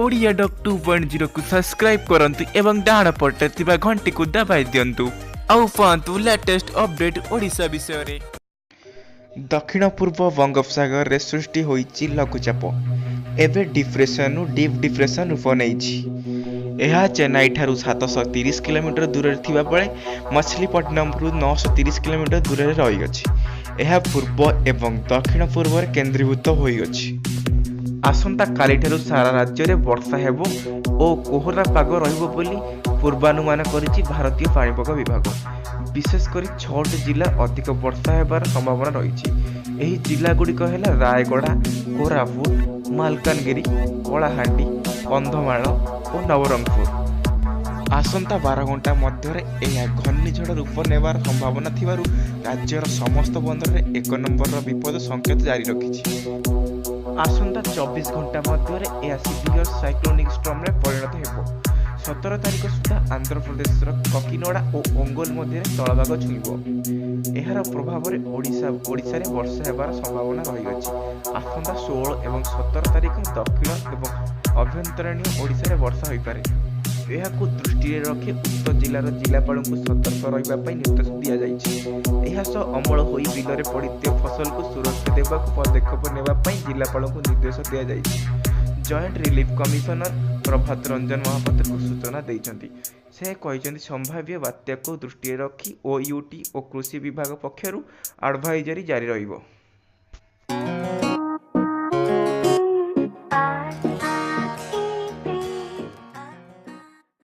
Odia dock 2.0କୁ subscribe କରନ୍ତୁ ଏବଂ ଡାହାଣ ପଟରେ ଥିବା ଘଣ୍ଟିକୁ ଦବାଇ ଦିଅନ୍ତୁ ଆଉ ପାଆନ୍ତୁ ଲାଟେଷ୍ଟ ଅପଡେଟ୍ ଓଡ଼ିଶା ବିଷୟରେ। ଦକ୍ଷିଣ ପୂର୍ବ ବଙ୍ଗୋପସାଗରରେ ସୃଷ୍ଟି ହୋଇଛି ଲଘୁଚାପ। ଏବେ ଡିପ୍ରେସନରୁ ଡିପ୍ ଡିପ୍ରେସନ ରୂପ ନେଇଛି। ଏହା ଚେନ୍ନାଇଠାରୁ 730 କିଲୋମିଟର ଦୂରରେ ଥିବାବେଳେ ମଛଲିପଟ୍ଟନମରୁ 930 କିଲୋମିଟର ଦୂରରେ ରହିଅଛି। ଏହା ପୂର୍ବ ଏବଂ ଦକ୍ଷିଣ ପୂର୍ବରେ କେନ୍ଦ୍ରୀଭୂତ ହୋଇଅଛି। ଆସନ୍ତାକାଲିଠାରୁ ସାରା ରାଜ୍ୟରେ ବର୍ଷା ହେବ ଓ କୋହଲା ପାଗ ରହିବ ବୋଲି ପୂର୍ବାନୁମାନ କରିଛି ଭାରତୀୟ ପାଣିପାଗ ବିଭାଗ। ବିଶେଷ କରି 6ଟି ଜିଲ୍ଲା ଅଧିକ ବର୍ଷା ହେବାର ସମ୍ଭାବନା ରହିଛି। ଏହି ଜିଲ୍ଲାଗୁଡ଼ିକ ହେଲା ରାୟଗଡ଼ା, କୋରାପୁଟ, ମାଲକାନଗିରି, କଳାହାଣ୍ଡି, କନ୍ଧମାଳ ଓ ନବରଙ୍ଗପୁର। ଆସନ୍ତା 12 ଘଣ୍ଟା ମଧ୍ୟରେ ଏହା ଘୂର୍ଣ୍ଣିଝଡ଼ ରୂପ ନେବାର ସମ୍ଭାବନା ଥିବାରୁ ରାଜ୍ୟର ସମସ୍ତ ବନ୍ଦରରେ 1 ନମ୍ବରର ବିପଦ ସଙ୍କେତ ଜାରି ରଖିଛି। ଆସନ୍ତା 24 ଘଣ୍ଟା ମଧ୍ୟରେ ଏହା ସିଭିୟର ସାଇକ୍ଲୋନିକ୍ ଷ୍ଟର୍ମରେ ପରିଣତ ହେବ। 17 ତାରିଖ ସୁଦ୍ଧା ଆନ୍ଧ୍ରପ୍ରଦେଶର କକିନଡା ଓ ଓଙ୍ଗୋଲ ମଧ୍ୟରେ ସ୍ଥଳଭାଗ ଛୁଇଁବ। ଏହାର ପ୍ରଭାବରେ ଓଡ଼ିଶାରେ ବର୍ଷା ହେବାର ସମ୍ଭାବନା ରହିଅଛି। ଆସନ୍ତା 16 ଏବଂ 17 ତାରିଖ ଦକ୍ଷିଣ ଏବଂ ଆଭ୍ୟନ୍ତରୀଣ ଓଡ଼ିଶାରେ ବର୍ଷା ହୋଇପାରେ। ଏହାକୁ ଦୃଷ୍ଟିରେ ରଖି ଉକ୍ତ ଜିଲ୍ଲାର ଜିଲ୍ଲାପାଳଙ୍କୁ ସତର୍କ ରହିବା ପାଇଁ ନିର୍ଦ୍ଦେଶ ଦିଆଯାଇଛି। ଏହାସହ ଅମଳ ହୋଇ ବିଲରେ ପଡ଼ିଥିବା ଫସଲକୁ ସୁରକ୍ଷା ଦେବାକୁ ପଦକ୍ଷେପ ନେବା ପାଇଁ ଜିଲ୍ଲାପାଳଙ୍କୁ ନିର୍ଦ୍ଦେଶ ଦିଆଯାଇଛି। ଜଏଣ୍ଟ ରିଲିଫ କମିଶନର ପ୍ରଭାତ ରଞ୍ଜନ ମହାପାତ୍ରଙ୍କୁ ସୂଚନା ଦେଇଛନ୍ତି। ସେ କହିଛନ୍ତି, ସମ୍ଭାବ୍ୟ ବାତ୍ୟାକୁ ଦୃଷ୍ଟିରେ ରଖି ଓୟୁଏଟି ଓ କୃଷି ବିଭାଗ ପକ୍ଷରୁ ଆଡଭାଇଜରି ଜାରି ରହିବ।